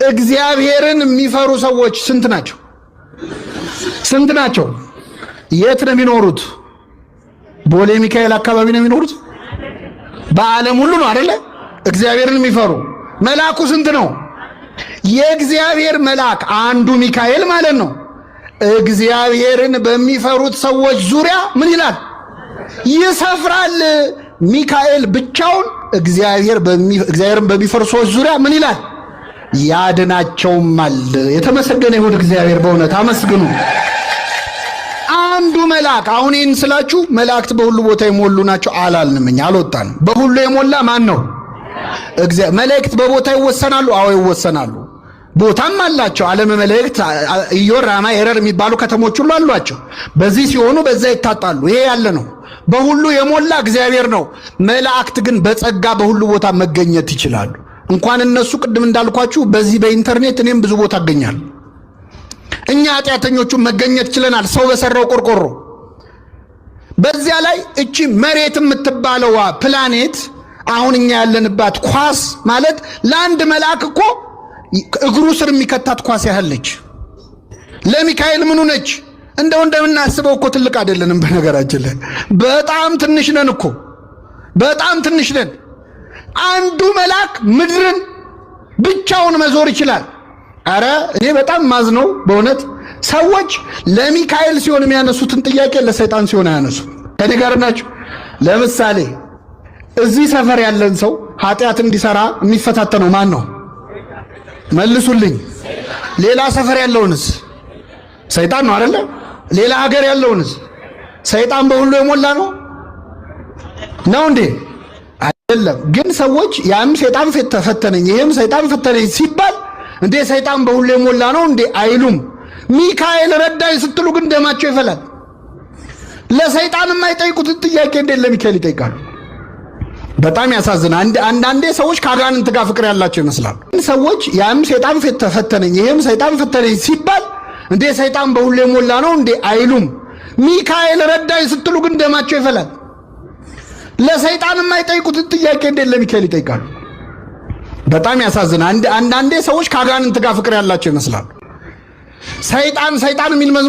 እግዚአብሔርን የሚፈሩ ሰዎች ስንት ናቸው? ስንት ናቸው? የት ነው የሚኖሩት? ቦሌ ሚካኤል አካባቢ ነው የሚኖሩት? በዓለም ሁሉ ነው አይደለ? እግዚአብሔርን የሚፈሩ መልአኩ ስንት ነው? የእግዚአብሔር መልአክ አንዱ ሚካኤል ማለት ነው። እግዚአብሔርን በሚፈሩት ሰዎች ዙሪያ ምን ይላል? ይሰፍራል። ሚካኤል ብቻውን እግዚአብሔርን በሚፈሩ ሰዎች ዙሪያ ምን ይላል? ያድናቸውማል። የተመሰገነ ይሁን እግዚአብሔር። በእውነት አመስግኑ። አንዱ መልአክ፣ አሁን ይህን ስላችሁ መላእክት በሁሉ ቦታ የሞሉ ናቸው አላልንም። እኛ አልወጣንም። በሁሉ የሞላ ማን ነው? መላእክት በቦታ ይወሰናሉ? አዎ ይወሰናሉ። ቦታም አላቸው። ዓለመ መላእክት ኢዮር፣ ራማ፣ ኤረር የሚባሉ ከተሞች ሁሉ አሏቸው። በዚህ ሲሆኑ በዛ ይታጣሉ። ይሄ ያለ ነው። በሁሉ የሞላ እግዚአብሔር ነው። መላእክት ግን በጸጋ በሁሉ ቦታ መገኘት ይችላሉ። እንኳን እነሱ፣ ቅድም እንዳልኳችሁ በዚህ በኢንተርኔት እኔም ብዙ ቦታ እገኛለሁ። እኛ ኃጢአተኞቹ መገኘት ችለናል፣ ሰው በሰራው ቆርቆሮ። በዚያ ላይ እቺ መሬት የምትባለዋ ፕላኔት፣ አሁን እኛ ያለንባት ኳስ ማለት ለአንድ መልአክ እኮ እግሩ ስር የሚከታት ኳስ ያህል ነች። ለሚካኤል ምኑ ነች? እንደው እንደምናስበው እኮ ትልቅ አይደለንም። በነገራችን ላይ በጣም ትንሽ ነን እኮ፣ በጣም ትንሽ ነን። አንዱ መልአክ ምድርን ብቻውን መዞር ይችላል። አረ እኔ በጣም ማዝነው በእውነት፣ ሰዎች ለሚካኤል ሲሆን የሚያነሱትን ጥያቄ ለሰይጣን ሲሆን አያነሱ። ከኔ ጋር ናቸው። ለምሳሌ እዚህ ሰፈር ያለን ሰው ኃጢአት እንዲሰራ የሚፈታተነው ማን ነው? መልሱልኝ። ሌላ ሰፈር ያለውንስ? ሰይጣን ነው አይደለ? ሌላ ሀገር ያለውንስ? ሰይጣን በሁሉ የሞላ ነው ነው እንዴ? አይደለም። ግን ሰዎች ያም ሰይጣን ፈተነኝ፣ ይሄም ሰይጣን ፈተነኝ ሲባል እንዴ ሰይጣን በሁሉ የሞላ ነው እንዴ አይሉም። ሚካኤል ረዳኝ ስትሉ ግን ደማቸው ይፈላል። ለሰይጣን የማይጠይቁትን ጥያቄ እንዴት ለሚካኤል ይጠይቃሉ? በጣም ያሳዝናል። አንዳንዴ ሰዎች ከአጋንንት ጋር ፍቅር ያላቸው ይመስላሉ። ሰዎች ያም ሰይጣን ፈተነኝ፣ ይሄም ሰይጣን ፈተነኝ ሲባል እንዴ ሰይጣን በሁሉ የሞላ ነው እንዴ አይሉም። ሚካኤል ረዳኝ ስትሉ ግን ደማቸው ይፈላል። ለሰይጣን የማይጠይቁትን ጥያቄ እንዴት ለሚካኤል ይጠይቃሉ? በጣም ያሳዝናል። አንዳንዴ ሰዎች ከአጋንንት ጋር ፍቅር ያላቸው ይመስላሉ። ሰይጣን ሰይጣን የሚል መዝሙር